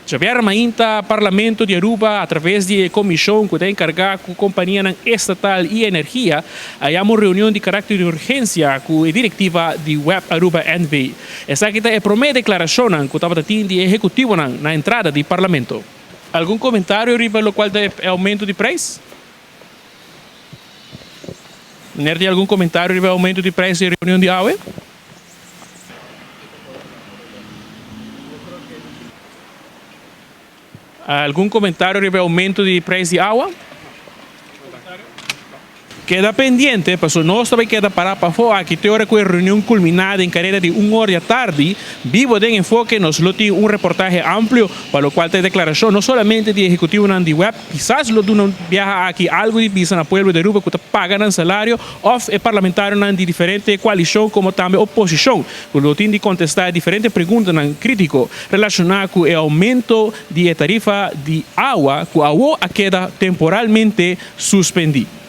Djabièrnè mainta Parlamento di Aruba a traves di e komishon ku ta enkargá ku kompanianan estatal i energia a yama un reunion di karakter di urgensia ku e direktiva di web Aruba NV. Esaki ta e promé deklarashonnan ku tabata tin di e ehekutivonan na entrada di Parlamento. Algun komentario riba lokual ta e oumento di prijs? Meneer tin algun komentario riba e oumento di prijs di e reunion di awe? Algun komentario riba e oumento di prijs di awa? Keda pendiente, paso nos ta bay keda para pafó aki te ora cu e reunion culmina den careda di un or di atardi. Bibo den Enfoke nos lo tin un reportahe amplio pa locual ta e declaracion no solamente di ehecutivonan di web, kisas lo duna un biaha aki algo di bisa na pueblo di Aruba cu ta paga nan salario of e parlamentarionan di diferente coalicion como tambe oposicion cu lo tin di contesta e diferente preguntanan critico relaciona cu e aumento di e tarifa di awa cu awo a keda temporalmente suspendi.